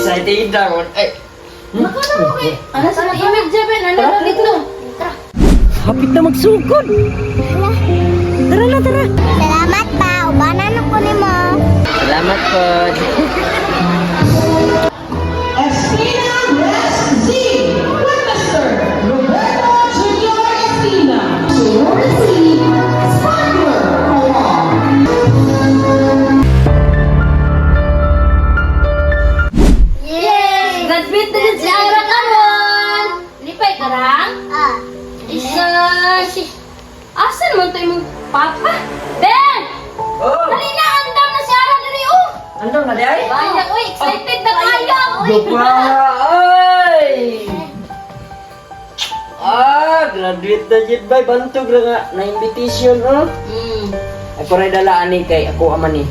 Excited ako. Ay, Ano sa image Jaben? Ano na dito? Tara. hapit na magsugod. Tara na, tara. Salamat pa, ubanan ako nimo. Salamat po. Espina West Z with Mr. Roberto Jr. Espina to receive Sparkler Award. Yes! Graduate na din si Ara karon. Lipay ka rang? Ah. Isa si Asa naman to imong papa? Ben! Oh, Dali na, andam na si Ara diri oh. andam na di ay? Baya, oy, excited na kayo. Gupa, ay! Ah, graduate na jud bay bantog ra nga na invitation oh. Ako ray dala ani kay ako aman ni.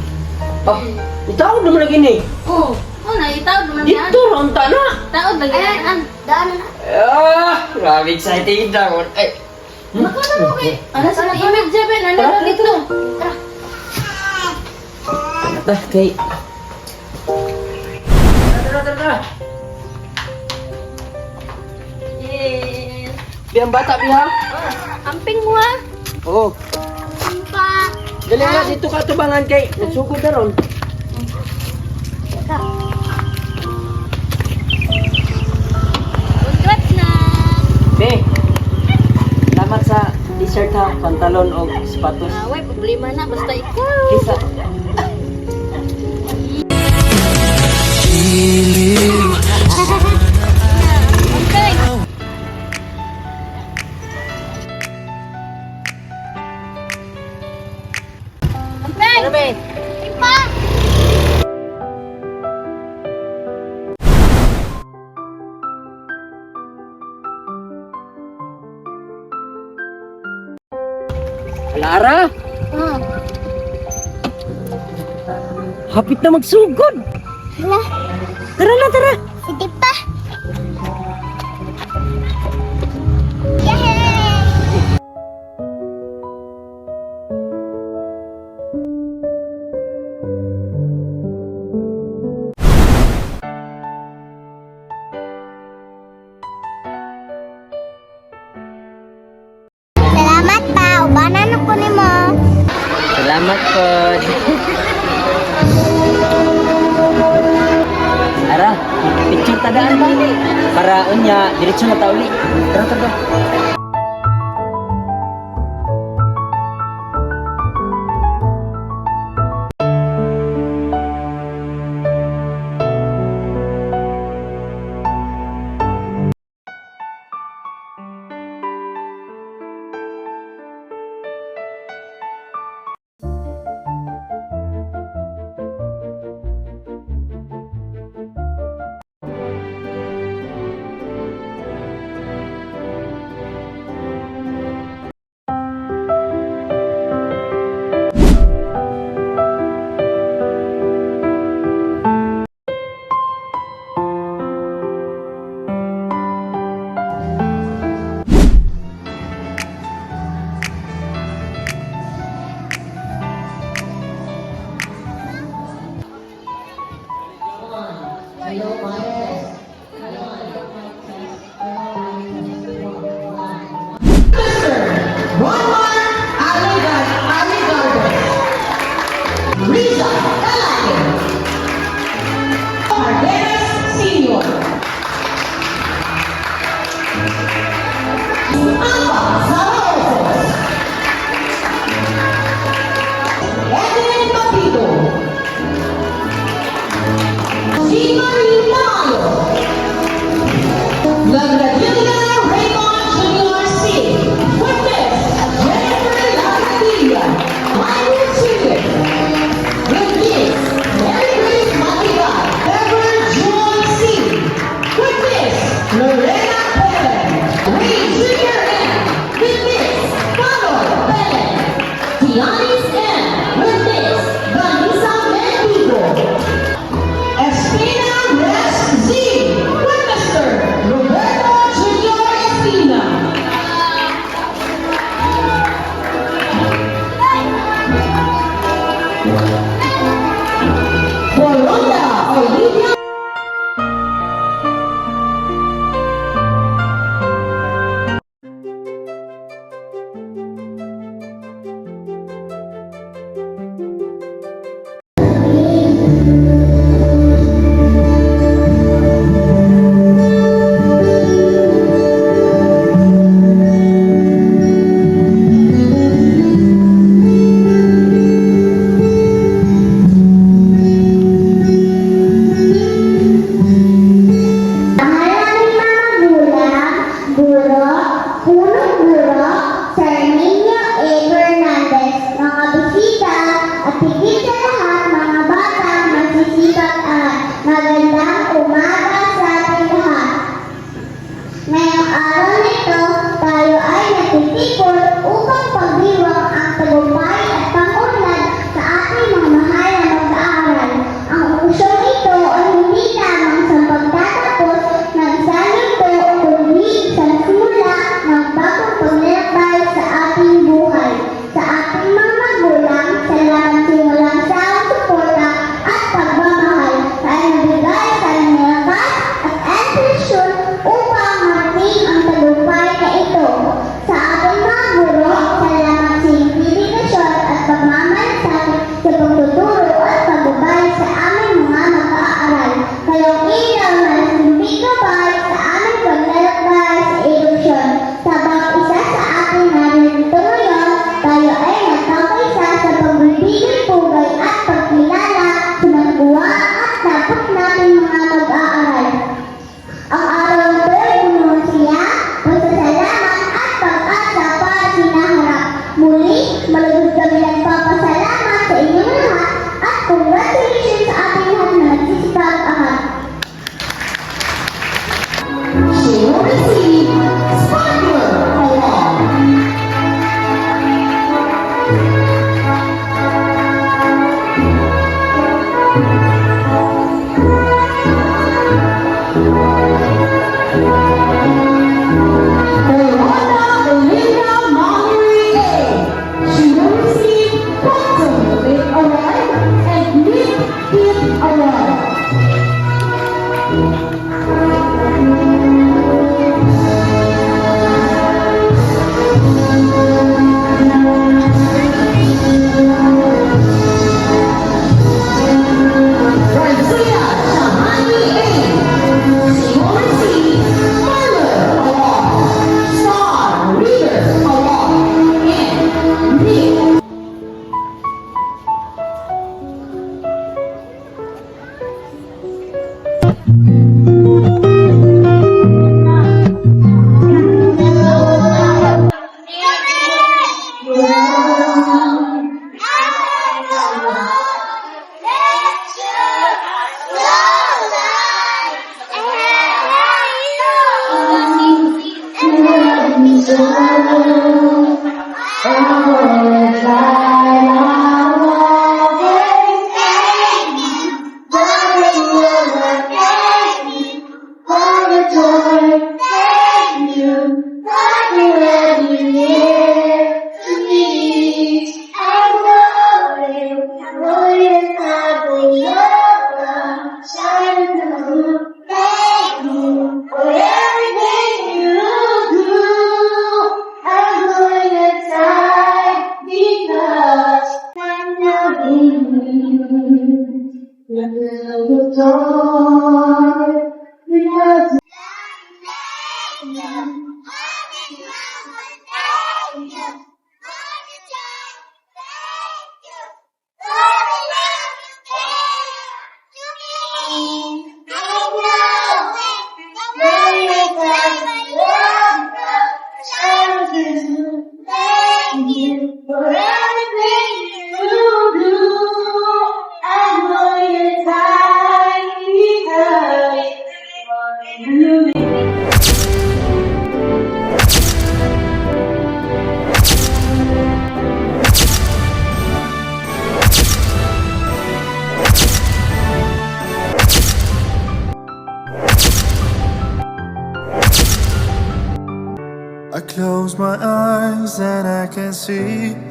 Oh, itaw naman na gini. Oh, oh na itaw naman yan. Dito ra unta na. Taod na ganyan. Daan na. Ah, grabe excited ako. Ay, Ano sa image Jaben? Ano na dito? Tara. tara kay. Tara, tara, tara. Yes. Biyang bata biha. Amping mo ha. Oo. Pa. Dali nga dito ka tubangan kay nagsugod na ron. Congrats na. Be. Salamat sa t-shirt ha, pantalon o sapatos. Ah, way problema na basta ikaw. Kisa. Okay. Amping! Ano be? Pa. Lara, Oh. hapit na magsugod. Hala. Tara na, tara. Sige pa. Yay! Salamat pa, ubanan ako nimo. Salamat po. Ara, picture tadaan ba? Para unya, diretso na tauli. Tara, tara. Mr. Ronmar Aligardes. Riza Kalake. Cardenas Sr. Alba Zaragoza. Evelyn Mapito. Jean Marie Tamayo. Lagradilla Raymond Jr. C. Witness Jennifer Lagradilla. Michael Chile. Witness Mary Grace Madrigal. Deborah Joy C. Witness Lorena Pérez. Ray Jr. M. Witness Carol Pérez. Tianis M. Witness Vanessa Mendigo. Espina Umaga sa ating lahat. Ngayong araw na ito, tayo ay nagtitipon upang pagdiwang ang tagumpay at pag-unlad sa ating mga mahal na mag-aaral. Ang okasyong ito ay hindi lamang sa pagtatapos ng isang yugto, kundi isang simula ng bagong paglalakbay sa ating buhay. Sa ating mga magulang, salamat sa walang sawang suporta at pagmamahal. Kayo nagbigay sa aming lakas at inspirasyon upang marating ang tagumpay na ito. Sa ating mga guro, salamat sa inyong dedikasyon at pagmamalasakit sa pagtuturo at paggabay sa aming mga mag-aaral. Kayong ilaw na nagsilbing gabay sa aming paglalakbay sa edukasyon. Sa bawat isa sa ating naririto ngayon, tayo ay nagkakaisa sa pagbibigay pugay at pagkilala sa nagawa at dapat nating mga mag-aaral. Ang araw na ito ay puno ng saya, pasasalamat at pag-asa para sa hinaharap. Muli, malugod kami nagpapasalamat sa inyong lahat at congratulations sa ating lahat na nagsisikap angat. She will receive Sparkler Award. Yolanda Olinda Mallory A. She will receive Quantum Leap Award and Leap Kid Award. Francia Shahani A. She will receive Smiler Award, Star Reader Award, and Leap. Thank you for everything you do. I know you're tired because you. I close my eyes and I can see